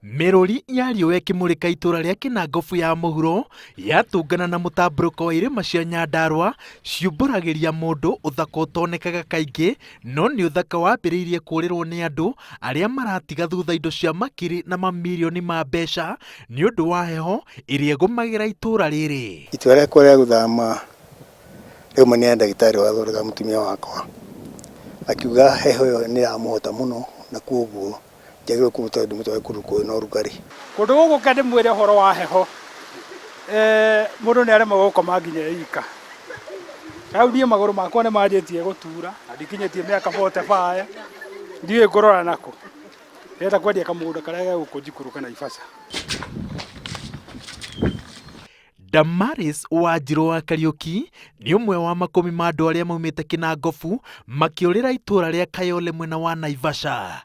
Mĩrũri ya riũa ĩkĩmũrĩka itũra rĩa Kĩnangobu ya mũhuro yatũngana na mũtambũrũko wa irĩma cia Nyandarua ciumbũragĩria mũndũ ũthaka ũtonekaga kaingĩ no nĩ ũthaka wambĩrĩirie kũrĩrwo nĩ andũ arĩa maratiga thutha indo cia makiri na mamirioni ma mbeca nĩ ũndũ wa heho ĩrĩa ĩgũmagĩra itũra rĩrĩ. Itua rĩakwa rĩa gũthama rĩaumanire na ndagĩtarĩ wathondekaga mũtumia wakwa, akiuga heho ĩyo nĩ ĩramũhota mũno na kwoguo njagĩrĩirwo kũmũtwara ndĩmũtware kũndũ kwĩna ũrugarĩ. Kũndũ gũkũ ke ndĩmwĩre ũhoro wa heho, mũndũ nĩ aremagwo gũkoma nginya e ika. Rĩu niĩ magũrũ makwa nĩ manjĩtie gũtura na ndikinyĩtie mĩaka 45, ndiũĩ ngũrora nakũ. Ndĩrenda kwendia kamũgũnda karĩa ge gũkũ njikũrũke Naivasha. Damaris Wanjirũ wa Kariũki nĩ ũmwe wa makũmi ma andũ arĩa maumĩte Kĩnangobu makĩũrĩra itũũra rĩa Kayole mwena wa Naivasha.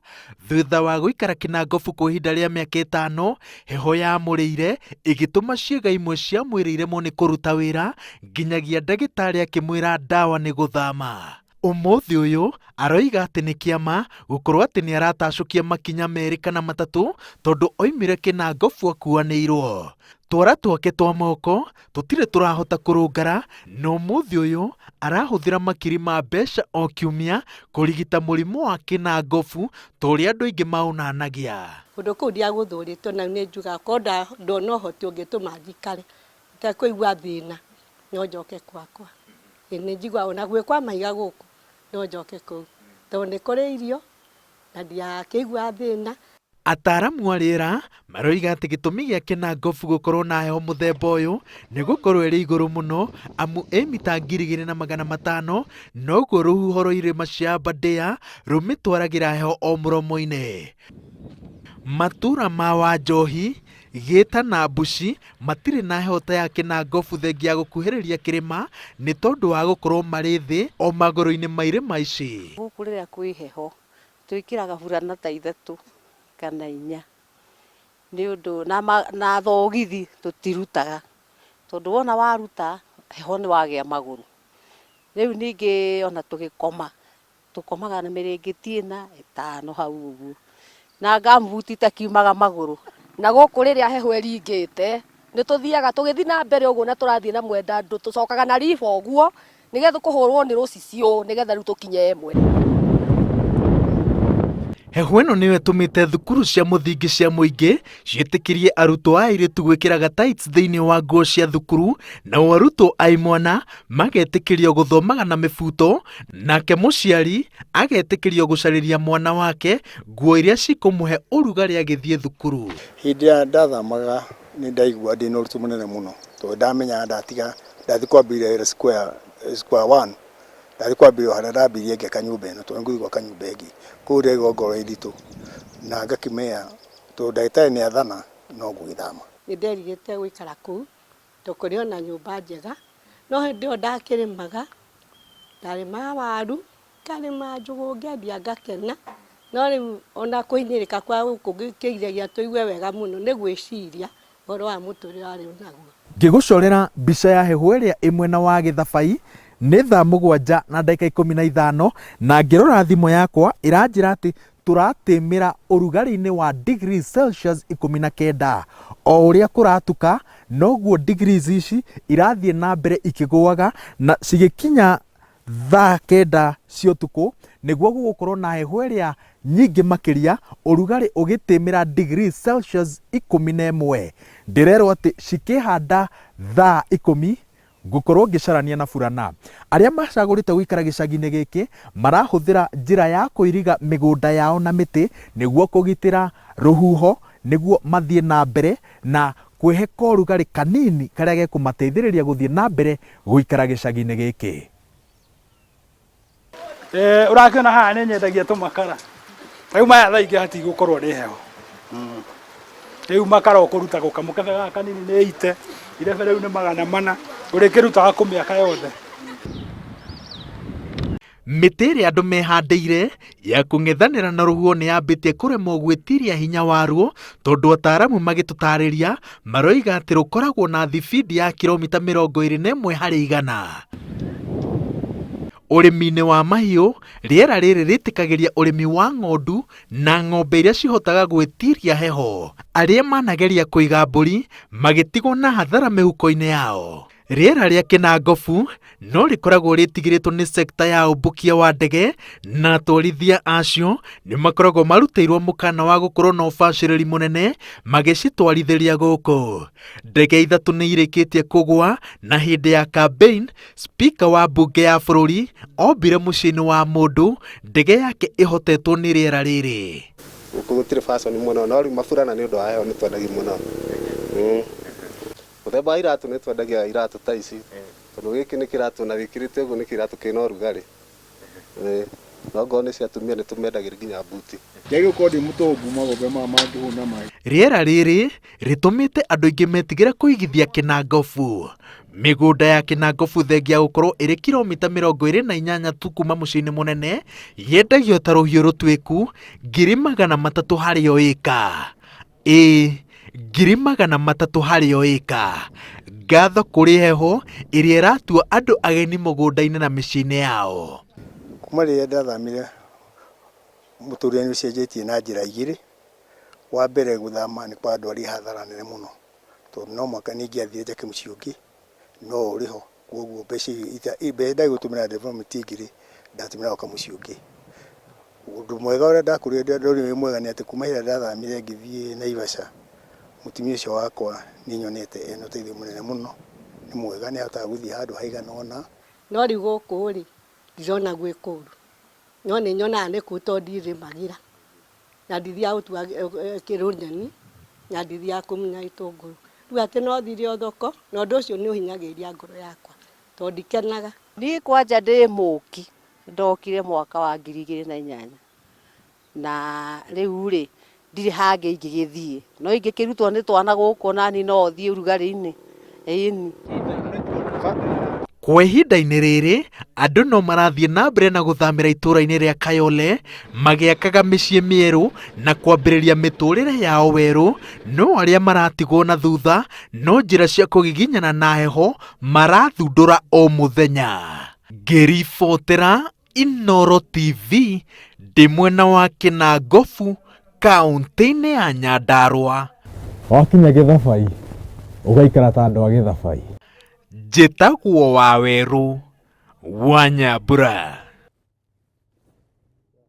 Thutha wa gũikara Kĩnangobu kwa ihinda rĩa mĩaka ĩtano, heho yamũrĩire ĩgĩtũma ciĩga imwe cia mwĩrĩ iremwo nĩ kũruta wĩra nginyagia ndagĩtarĩ akĩmwĩra ndawa nĩ gũthama. Ũmũthĩ ũyũ aroiga atĩ nĩ kĩama gũkorwo atĩ nĩ aratacũkia makinya merĩ kana matatũ tondũ oimire Kĩnangobu akuanĩirwo. Twara twake twa moko tũtirĩ tũrahota kũrũngara na ũmũthĩ ũyũ arahũthĩra makiri ma mbeca o kiumia kũrigita mũrimũ wa Kĩnangobu ta ũrĩa andũ aingĩ maũnanagia. Kũndũ kũu ndiagũthũrĩtwo na nĩ njugaga korwo ndona ũhoti ũngĩtũma njikare itekũigua thĩna no njoke gwakwa. Ĩĩ nĩ njiguaga ona gwĩ kwa mahiga gũkũ no njoke kũu tondũ nĩ kũrĩ irio na ndiakĩiguaga thĩna. Ataaramu a rĩera maroiga atĩ gĩtũmi gĩa Kĩnangobu gũkorwo na heho mũthemba ũyũ nĩ gũkorwo ĩrĩ igũrũ mũno amu ĩ mita 2500 noguo rũhuho rwa irĩma cia Aberdare rũmĩtwaragĩra heho o mũromo-inĩ. Matũra ma Wanjohi, Gĩta na Mbuci matirĩ na heho ta ya Kĩnangobu thengia ya gũkuhĩrĩria kĩrĩma nĩ tondũ wa gũkorwo marĩ thĩ o magũrũ-inĩ ma irĩma ici. Gũkũ rĩrĩa kwĩ heho twĩkĩraga burana ta ithatũ kana inya nĩ ũndũ na thogithi tũtirutaga tondũ wona waruta heho nĩ wagĩa magũrũ. Rĩu ningĩ ona tũgĩkoma Tũkomaga na mĩrĩngĩti ĩna, ĩtano hau ũguo. Na gumboot itakiumaga magũrũ. Na gũkũ rĩrĩa heho ĩringĩte, nĩ tũthiaga tũgĩthiĩ na mbere ũguo na tũrathiĩ na Mwendandũ, tũcokaga na riba ũguo, nĩgetha kũhũrwo nĩ rũcicio nĩgetha rĩu tũkinye ĩmwe. Heho ĩno nĩyo ĩtũmĩte thukuru cia mũthingi cia mũingĩ ciĩtĩkĩrie arutwo a airĩtu gwĩkĩraga tights thĩinĩ wa nguo cia thukuru, nao arutwo a imwana magetĩkĩrio gũthomaga na mĩbuto, nake mũciari agetĩkĩrio gũcarĩria mwana wake nguo iria cikũmũhe ũrugarĩ agĩthiĩ thukuru. Hĩndĩ ĩrĩa ndathamaga nĩ ndaigua ndĩna ũritũ mũnene mũno tondũ ndamenyaga ndatiga ndathiĩ kwambĩrĩria wĩra square, square one, ndathiĩ kwambĩrĩria o harĩa ndambĩrĩirie ngĩaka nyũmba ĩno tondũ nĩ ngũthiĩ gwaka nyũmba ĩngĩ. Koguo ndĩraigua ngoro ĩ nditũ na ngakĩmenya tondũ ndagĩtarĩ nĩ athana no ngũgĩthama. Nĩ nderigĩte gũikara kũu tondũ kũrĩ o na nyũmba njega, no hĩndĩ ĩyo ndakĩrĩmaga, ndarĩmaga waru, ngarĩma njũgũ ngendia ngakena, no rĩu ona kũhinyĩrĩrĩka kwa gũkũ gũkĩgiragia tũigue wega mũno nĩ gwĩciria ũhoro wa mũtũrĩre warĩ naguo. Ngĩgũcorera mbica ya heho ĩrĩa ĩ mwena wa Gĩthabai nĩ thaa mũgwanja na ndagĩka 15 na ngĩrora thimũ yakwa ĩranjĩra atĩ Tũratĩmĩra ũrugarĩ-inĩ wa degrees Celsius 19. O ũrĩa kũratuka, noguo degrees ici irathiĩ na mbere ikĩgũaga na cigĩkinya thaa kenda cia ũtukũ, nĩguo gũgũkorwo na heho ĩrĩa nyingĩ makĩria, ũrugarĩ ũgĩtĩmĩra degrees Celsius 11. Ndĩrerwo atĩ cikĩhanda thaa ikũmi Ngũkorwo ngĩcarania na burana. Arĩa macagũrĩte gũikara gĩcagi-inĩ gĩkĩ marahũthĩra njĩra ya kũiriga mĩgũnda yao na mĩtĩ nĩguo kũgitĩra rũhuho nĩguo mathiĩ na mbere na kwĩhe korugarĩ kanini karĩa gekũmateithĩrĩria gũthiĩ na mbere gũikara gĩcagi-inĩ gĩkĩ. Eh, ũrakĩona haha nĩ nyendagia tũmakara rĩu maya thaa ingĩ hatigũkorwo nĩ heho rĩu makara ũkũruta gũkamũkebe gaka kanini nĩ ite irebe rĩu nĩ 400 ũrĩkĩrutaga kũ mĩaka yothe. Mĩtĩ ĩrĩa andũ mehandĩire ya kũng'ethanĩra na rũhuho nĩ yambĩtie kũremwo gwĩtiria hinya waruo tondũ ataaramu magĩtũtarĩria maroiga atĩ rũkoragwo na thibindi ya kiromita 21 harĩ igana. Ũrĩmi-inĩ wa mahiũ, rĩera rĩrĩ rĩtĩkagĩria ũrĩmi wa ng'ondu na ng'ombe iria cihotaga gwĩtiria heho. Arĩa manageria kũiga mbũri magĩtigwo na hathara mĩhuko-inĩ yao. Rĩera rĩa Kĩnangobu no rĩkoragwo rĩtigĩrĩtwo nĩ sekta ya ũmbũkia wa ndege na atwarithia acio nĩ makoragwo marutĩirwo mũkana wa gũkorwo na ũbacĩrĩri mũnene magĩcitwarithĩria gũkũ. Ndege ithatũ nĩ irĩkĩtie kũgwa na hĩndĩ ya campaign Spika wa mbunge ya bũrũri ombire mũciĩ-inĩ wa mũndũ ndege yake ĩhotetwo nĩ rĩera rĩrĩ. Gũkũ gũtirĩ fashion mũno no rĩu maburana nĩ ũndũ wa heho nĩ twendagia mũno. Mũthemba wa iratũ nĩ twendagia iratũ ta ici tondũ gĩkĩ nĩ kĩratũ na wĩkĩrĩte ũguo nĩ kĩratũ kĩna ũrugarĩ. No ngorwo nĩ cia atumia nĩ tũmendagĩria nginya mbuti. Njagĩrĩirwo gũkorwo ndĩ mũtongu magombe maya mangĩhũna maĩ. Rĩera rĩrĩ rĩtũmĩte andũ aingĩ metigĩre kũigithia Kĩnangobu. Mĩgũnda ya Kĩnangobu thengia gũkorwo ĩrĩ kiromita 28 tu kuma mũciĩ-inĩ mũnene, yendagio ta rũhiũ rũtuĩku 300,000 harĩ o ĩka. Ĩĩ, 300,000 harĩ o ĩka. Ngatho kũrĩ heho ĩrĩa ĩratua andũ ageni mũgũnda-inĩ na mĩciĩ-inĩ yao. Kuma rĩrĩa ndathamire mũtũrĩre nĩ ũcenjetie na njĩra igĩrĩ. Wa mbere gũthama nĩ kwandwarire hathara nene mũno, tondũ no mũhaka niĩ ingĩathire njake mũciĩ ũngĩ, no ũrĩ ho, kwoguo mbeca iria mbeca ndagũtũmĩra development ĩngĩ rĩ, ndatũmĩra gwaka mũciĩ ũngĩ. Ũndũ mwega ũrĩa ndakũrire ndonire wĩ mwega nĩ atĩ kuma hĩndĩ ĩrĩa ndathamire ngĩthiĩ Naivasha, mũtumia ũcio wakwa nĩ nyonete ena ũteithio mũnene mũno, nĩ mwega nĩ ahotaga gũthiĩ handũ haigana ũna. No rĩu gũkũ rĩ, ndirona gwĩ kũru, no nĩ nyonaga nĩ kũru tondũ ndirĩmagĩra. na ndithiaga gũtua kĩrũnyeni, na ndithiaga kũmunya gĩtũngũrũ. Rĩu atĩ no thire o thoko, na ũndũ ũcio nĩ ũhinyagĩrĩria ngoro yakwa, tondũ ndikenaga. Niĩ kwanja ndĩ mũki, ndokire mwaka wa 2008, na rĩu rĩ, ndirĩ hangĩ ingĩgĩthiĩ, no ingĩkĩrutwo nĩ twana gũkũ naniĩ no thiĩ ũrugarĩ-inĩ, ĩni. Kwa ihinda-inĩ rĩrĩ, andũ no marathiĩ na mbere na gũthamĩra itũũra-inĩ rĩa Kayole magĩakaga mĩciĩ mĩerũ na kwambĩrĩria mĩtũrĩre yao werũ, no arĩa maratigwo na thutha no njĩra cia kũgiginyana na heho marathundũra o mũthenya. Ngĩribotera Inooro TV ndĩ mwena wa Kĩnangobu kauntĩ-inĩ ya Nyandarua. Wakinya Gĩthabai ũgaikara ta andũ a Gĩthabai. Njĩtagwo Wawerũ wa Nyambura.